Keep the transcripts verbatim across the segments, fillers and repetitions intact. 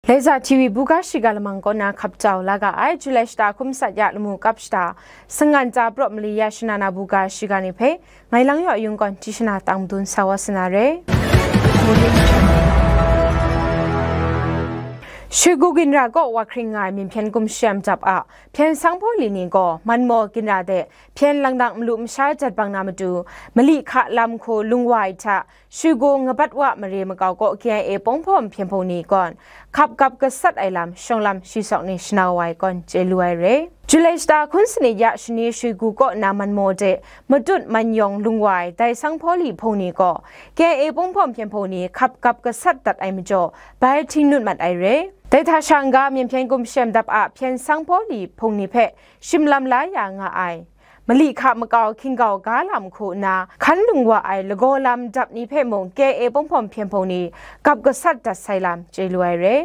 Laiza T V buga shiga lamang kaw na hkap jau la ga ai, Julai shata hkum sat ya lamu kap shata, sangan ta praw mali ya shana na buga shiga ni hpe, ngai lang yaw yung gawn tishana tang madun sa wa sa na re. Shoi gu ginra kaw wa hkring nga ai Myen hpyen gumshem dap a hpyen sanghpaw li ni gaw, manmaw ginra de hpyen langdang malu masha jat bang na matu, mali hka lam hku lung wa ai hta, Shoi gu Ngabat Wa mare makau kaw K I A Pawng Hpawm hpyen hpung ni gawn, hkap gap gasat ai lam shawng lam shi sawk ni shanau ai gawn chye lu ai re. Julai shata hkun sanit ya shani shoi gu kaw na manmaw de, matut man yawng lung wa ai dai sanghpaw li hpung ni gaw, K I A Pawng Hpawm hpyen hpung ni hkap gap gasat dat ai majaw, bai hting nut mat ai re. Dai hta sha n-ga, Myen hpyen gumshem dap a hpyen sanghpaw li hpung ni hpe shim lam la ya nga ai. Mali hka makau hkinggau ga lam hku nna, hkan lung wa ai lagaw lam dap ni hpe mung K I A Pawng Hpawm hpyen hpung ni gap gasat dat sai lam chye lu ai re.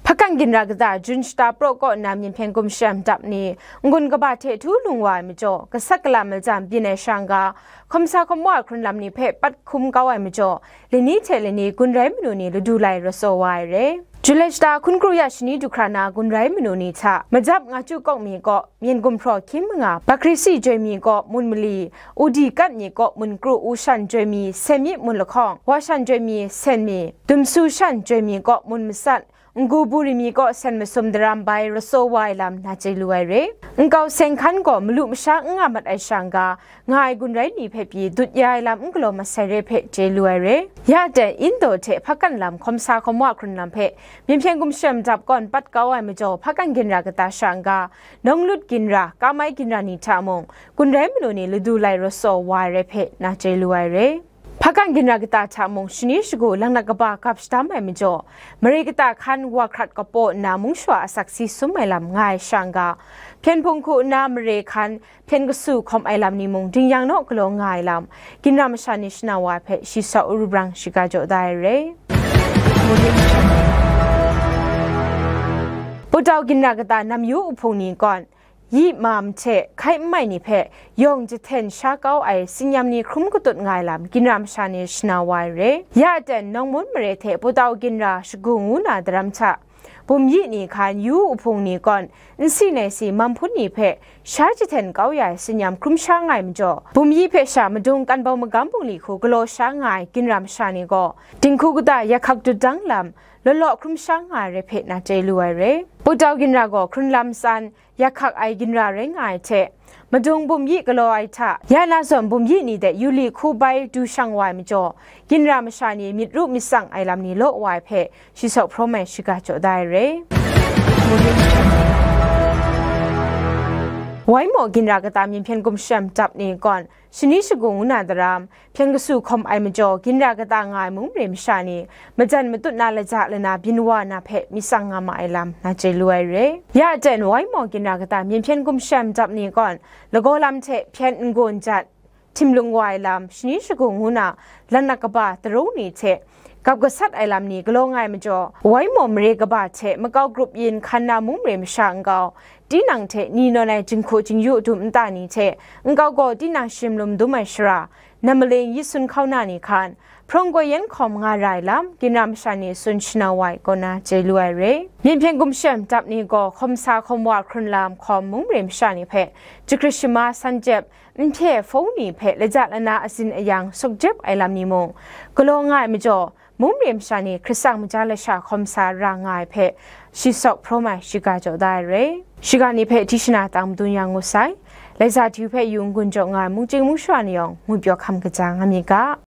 Hpakan ginra kata Jun shata praw kaw nna Myen hpyen gumshem dap ni n-gun kaba hte htu lung wa ai majaw, gasat galam maljam byin ai sha n-ga, hkawm sa hkawm wa hkrun lam ni hpe pat hkum kau ai majaw, lani hte lani gun rai manu ni ladu lai rawt saw wa ai re. Julai shata hkun kru ya shani du hkra na gun rai manu ni hta, Majap Ngachyu Kawk mi kaw Myen gumhpraw hkying manga, Bakrisi Joi mi kaw mun mali, Udi Kat mi kaw mun kru, Ushan Joi mi, Sen mi mun lahkawng, Washan Joi mi, Sen mi, Dumsu Shan Joi mi kaw mun masat, Ngu Buri mi kaw Sen masum daram bai rawt saw wa ai lam na chye lu ai re. Nkau seng hkan gaw malu masha n nga mat ai sha n-ga, nga ai gun rai ni hpe pyi dut ya ai lam n galaw masai re hpe chye lu ai re. Ya ten, Indo hte Hpakan lam hkawm sa hkawm wa hkrun lam hpe Myen hpyen gumshem dap gawn pat kau ai majaw, Hpakan ginra kata sha n-ga, Nawnglut ginra, Kamai ginra ni hta mung, gun rai manu ni ladu lai rawt saw wa ai re hpe na chye lu ai re. Hpakan ginra kata hta mung, shani shagu langnat kaba gap shadam ai majaw, mare kata hkan wa hkrat kapaw nna mung shawa asak si sum ai lam nga ai sha n-ga, hpyen hpung hku nna mare hkan hpyen kasu hkawm ai lam ni mung ding yang naw galaw nga ai lam, ginra masha ni shanau wa ai hpe shi sawk rubrang shiga jaw da ai re. Putau ginra kata Namyu Uhpung ni gawn, yi mam hte hkai n mai ni hpe yawng jahten sha kau ai tsinyam ni hkrum katut nga ai lam, ginra masha ni shanau wa ai re. Ya ten, Nawngmun mare hte Putau ginra shagu ngu na daram hta, bum yi ni hkan yu uhpung ni gawn, nsi nai si mam hpun ni hpe sha jahten kau ya ai tsinyam hkrum sha nga ai majaw, bum yi hpe sha madung kan bau magam bungli hku galaw sha nga ai ginra masha ni gaw, dinghku kata ya hkak dut dang lam, law law hkrum sha nga ai re hpe na chye lu ai re. Putau ginra gaw hkrun lam tsan, ya hkak ai ginra rai nga ai hte, madung bum yi galaw ai hta, ya na zawn bum yi ni de yu li hku bai du shang wa ai majaw, ginra masha ni myit ru myit tsang ai lam ni law wa ai hpe, shi sawk hprawm ai shiga jaw da ai re. Waimaw ginra kata Myen hpyen gumshem dap ni gawn, shani shagu ngu na daram, hpyen kasu hkawm ai majaw, ginra kata nga ai mung mare masha ni, majan matut na laja lana byin wa na hpe myit tsang nga ma ai lam na chye lu ai re. Ya ten, Waimaw ginra kata Myen hpyen gumshem dap ni gawn, lagaw lam hte hpyen n-gun jat, htim lung wa ai lam, shani shagu ngu na, langnat kaba tarung ni hte gap gasat ai lam ni galaw nga ai majaw, Waimaw mare kaba hte makau grup yin hkan na mung mare masha nkau, tinang hte ni nawn ai jinghku jingyu dum nta ni hte nkau gaw tinang shim lum dum ai shara, nam maling yi sun hkau na ni hkan, hprawng gaw yen hkawm nga ra ai lam, ginra masha ni tsun shanau wa ai kaw na chye lu ai re. Myen hpyen gumshem dap ni gaw hkawm sa hkawm wa hkrun lam hkawm mung mare masha ni hpe, jahkrit shama san jep, n hpye hpung ni hpe laja lana azin ayang suk jep ai lam ni mung, galaw nga ai majaw, mung mare masha ni hkrit tsang maja lasha hkawm sa ra nga ai hpe, shi sawk hprawm ai shiga jaw da ai re. Shiga ni hpe tishana tang madun ya ngu sai. Laiza T V hpe yu n-gun jaw nga ai mungchying mungsha ni yawng, ngwi pyaw hkam kaja nga myit ga.